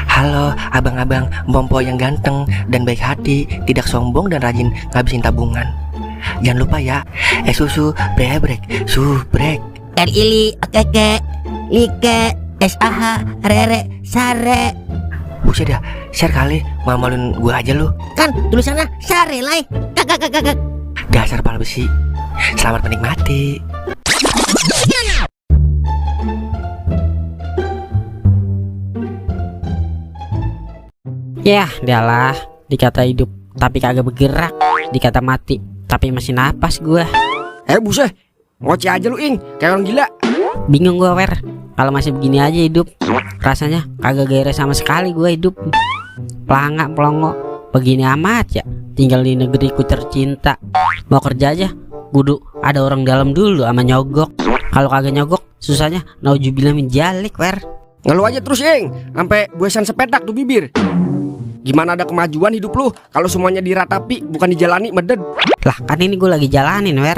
Halo abang-abang Bompo yang ganteng dan baik hati, tidak sombong dan rajin ngabisin tabungan. Jangan lupa ya, susu brebrek, subrek. Ili, keke, like, SAH, rere, sare. Buset dah, share kali, malu-maluin gua aja lu. Kan tulisannya sare lai. Kakak. Dasar pala besi. Selamat menikmati. Yah, dialah, dikata hidup tapi kagak bergerak, dikata mati tapi masih napas gua. Buset, ngoceh aja lu Ing, kayak orang gila. Bingung gua, Wer. Kalau masih begini aja hidup, rasanya kagak gairah sama sekali gua hidup. Pelangak pelongo begini amat ya, tinggal di negeriku tercinta. Mau kerja aja kudu ada orang dalam dulu sama nyogok. Kalau kagak nyogok, susahnya naujubillah min jalik, Wer. Ngeluh aja terus Ing, sampai buesan sepetak tuh bibir. Gimana ada kemajuan hidup lu kalau semuanya diratapi bukan dijalani meded? Lah kan ini gua lagi jalanin, Wer.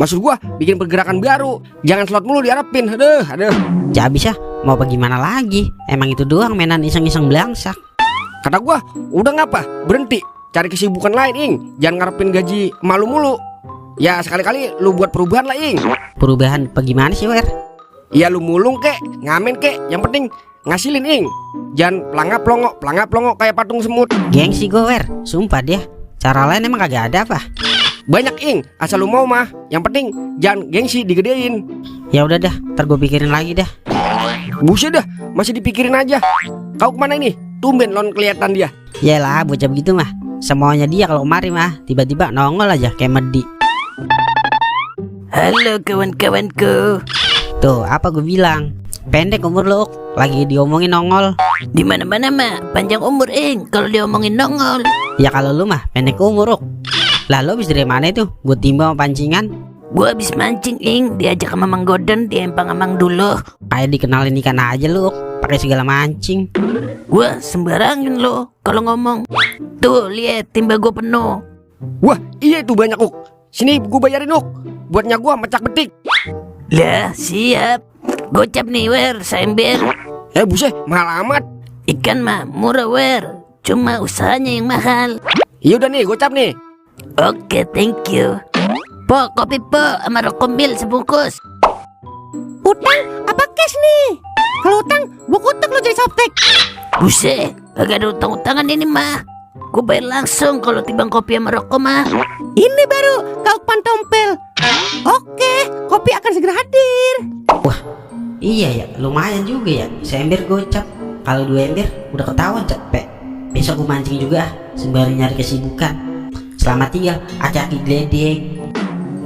Maksud gua bikin pergerakan baru, jangan slot mulu diharapin. Aduh. Ya abis ya, mau bagaimana lagi? Emang itu doang mainan iseng-iseng belangsak. Kata gua, udah ngapa? Berhenti, cari kesibukan lain Ing. Jangan ngarepin gaji malu mulu. Ya sekali-kali lu buat perubahan lah Ing. Perubahan bagaimana sih, Wer? Ya lu mulung kek, ngamen kek, yang penting ngasilin Ing. Jangan pelangap pelongo kayak patung semut. Gengsi gue, Wer. Sumpah dia. Cara lain emang kagak ada apa? Banyak Ing, asal lu mau mah. Yang penting jangan gengsi digedein. Ya udah dah, ntar gue pikirin lagi dah. Buset dah, masih dipikirin aja. Kau kemana ini? Tumben lon kelihatan dia. Yalah, bocah begitu mah. Semuanya dia kalau kemari mah tiba-tiba nongol aja kayak Medi. Halo kawan-kawanku. Tuh, apa gue bilang? Pendek umur lu, lagi diomongin nongol. Di mana-mana mah panjang umur Ing kalau diomongin nongol. Ya kalau lu mah pendek umur, Uk. Lah lu habis dari mana itu? Buat timba sama pancingan? Gua habis mancing Ing, diajak sama Mang Godon di empang Mang dulu. Kayak dikenalin ikan aja lu, Uk. Pakai segala mancing. Gua sembarangin lo kalau ngomong. Tuh lihat timba gua penuh. Wah iya itu banyak Uk. Sini gua bayarin Uk. Buatnya gua mecak betik. Lah siap. Gocap nih Wer, seember. Buset, mahal amat. Ikan mah murah Wer, cuma usahanya yang mahal. Iya udah nih, gocap nih. Oke, thank you. Po, kopi po, sama rokok mil sebungkus. Utang apa cash nih? Kalau utang, gua kutuk lo jadi softtek. Buset, kagak ada utang-utangan ini mah. Gua bayar langsung kalau timbang kopi sama rokok mah. Ini baru kau pantompel. Oke, kopi akan segera hadir. Wah, iya ya, lumayan juga ya. Seember gocap. Kalau 2 ember udah ketahuan cepet. Besok gue mancing juga sembari nyari kesibukan. Selamat tinggal, aki-aki gledek.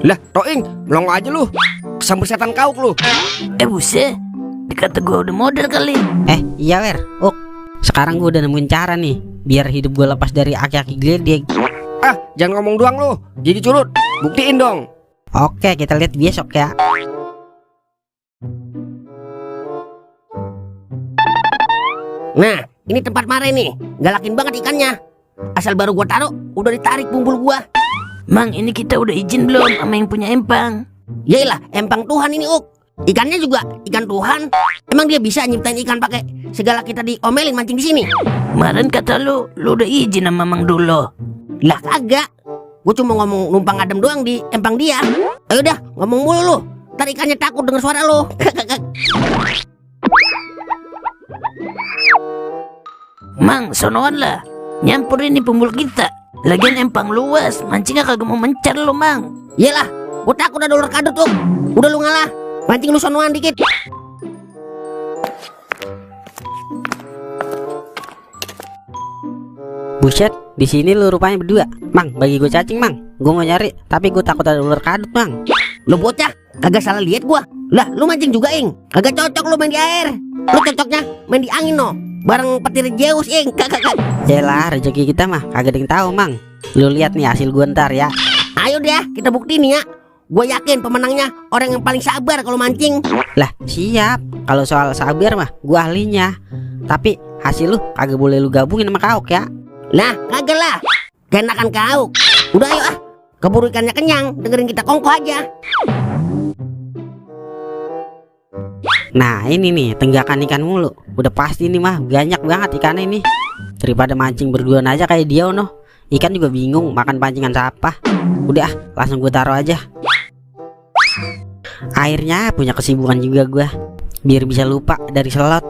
Lah, Toing, melongo aja lu. Kesambur setan kauk lu. Buset, dikata gua udah model kali. Iya, Wer. Sekarang gue udah nemuin cara nih biar hidup gue lepas dari aki-aki gledek. Jangan ngomong doang lu. Jadi curut, buktiin dong. Oke, kita lihat besok ya. Nah, ini tempat mare nih. Galakin banget ikannya. Asal baru gua taruh, udah ditarik bumbul gua. Mang, ini kita udah izin belum sama yang punya empang? Yaelah, empang Tuhan ini, Uk. Ikannya juga ikan Tuhan. Emang dia bisa nyiptain ikan pakai segala kita diomelin mancing di sini? Kemarin kata lu udah izin sama Mang dulu. Lah kagak. Gua cuma ngomong numpang adem doang di empang dia. Ayo dah, ngomong mulu lu. Ntar ikannya takut denger suara lu. Mang, sonoan lah. Nyampurin nih bumbul kita. Lagian empang luas, mancingnya kagak mau mencar lu, Mang. Iyalah, gua takut ada ular kadut tuh. Udah lu ngalah. Mancing lu sonoan dikit. Buset, di sini lu rupanya berdua. Mang, bagi gue cacing, Mang. Gue mau nyari, tapi gue takut ada ular kadut, Mang. Lu bocah, kagak salah lihat gua. Lah, lu mancing juga, Ing. Kagak cocok lu main di air. Lu cocoknya main di angin no. Bareng petir Zeus, Ing. Kagak. Yalah, rezeki kita mah kagak ada yang tahu, Mang. Lu lihat nih hasil gue ntar ya. Ayo deh, kita buktiin nih ya. Gue yakin pemenangnya orang yang paling sabar kalau mancing. Lah, siap. Kalau soal sabar mah gue ahlinya. Tapi hasil lu kagak boleh lu gabungin sama kauk ya. Lah, kagak lah. Kenakan kauk. Udah ayo keburu ikannya kenyang, dengerin kita kongko aja. Nah ini nih tenggakan ikan mulu. Udah pasti nih mah banyak banget ikannya ini. Daripada mancing berduaan aja kayak dia noh. Ikan juga bingung makan pancingan siapa. Udah langsung gue taruh aja. Akhirnya punya kesibukan juga gue, biar bisa lupa dari slot.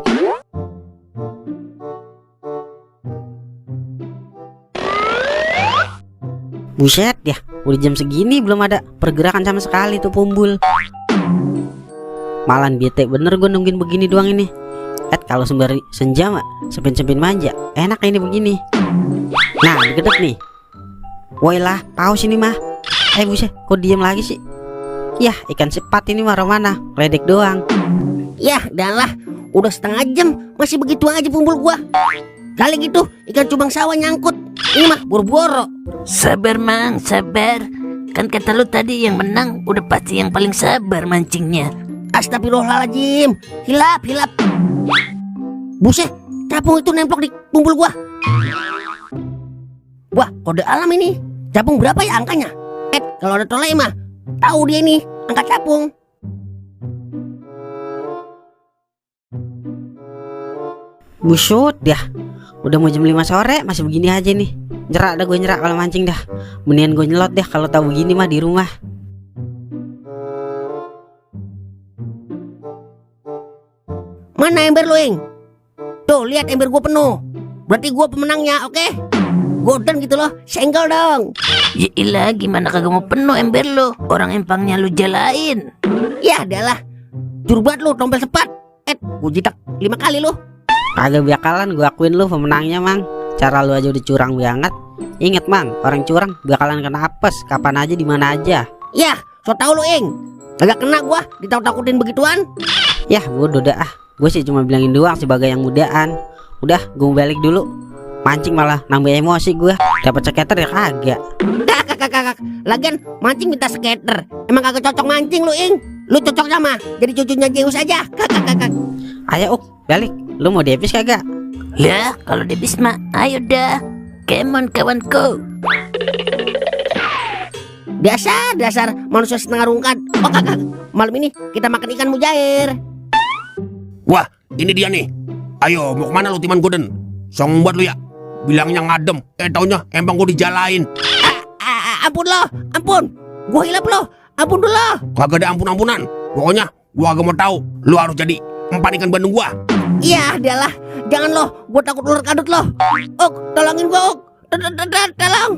Buset ya, udah jam segini belum ada pergerakan sama sekali tuh Pumbul. Malan bete bener gue nungguin begini doang ini. Kalau sembari senja mah sepin-sepin manja, enak ini begini. Nah deket nih. Woi lah, paus ini mah. Buset, kok diem lagi sih? Yah, ikan sepat ini mah mana? Ledek doang. Yah, dah lah. Udah setengah jam masih begitu aja Pumbul gua. Kali gitu ikan cubang sawah nyangkut. Ini mah boro-boro. Sabar Mang, sabar. Kan kata lu tadi yang menang udah pasti yang paling sabar mancingnya. Astagfirullahaladzim. Hilap. Buset, capung itu nemplok di Pumbul gua. Wah, kode alam ini. Capung berapa ya angkanya? Kalau ada tolek mah tahu dia nih angkat capung. Busut dah. Udah mau jam 5 sore masih begini aja nih. Nyerak dah gue nyerak kalau mancing dah. Mendingan gue nyelot deh kalau tahu begini mah di rumah. Mana ember lu, Ing? Tuh, lihat ember gua penuh. Berarti gua pemenangnya, oke? Golden gitu loh, senggol dong. Ya ilah, gimana kagak mau penuh ember lu? Orang empangnya lu jalain. Ya adalah. Juru banget lu, tompel sepat. Gua jitak 5 kali lu. Kagak bakalan gue akuin lu pemenangnya Mang. Cara lu aja udah curang banget. Ingat Mang, orang curang bakalan kena apes kapan aja di mana aja. Ya, so tau lu, Ing. Kagak kena gua ditakut-takutin begituan. Yah bodoh dah ah. Gue sih cuma bilangin doang sebagai yang mudaan. Udah gue balik dulu. Mancing malah nambah emosi gue. Dapat skater ya kagak. Kakak. Lagian mancing minta skater. Emang kagak cocok mancing lu, Ing. Lu cocok sama jadi cucunya Zeus aja. Kakak. Ayo balik. Lu mau debis kagak? Ya, kalau debis mah ayo dah. Come on kawanku. Dasar manusia setengah rungkat. Oh kakak, malam ini kita makan ikan mujair. Wah, ini dia nih. Ayo, mau kemana lu Timan Goden? Song buat lu ya. Bilangnya ngadem, taunya empang gua dijalain. Ampun lo, ampun. Gua hilap lo, ampun dulu. Kagak ada ampun-ampunan. Pokoknya gua gak mau tahu. Lu harus jadi empan ikan bandeng gua. Iya, adalah. Jangan lo, gua takut ular kadut lo. Ok, tolongin gua, Ok. Tolong.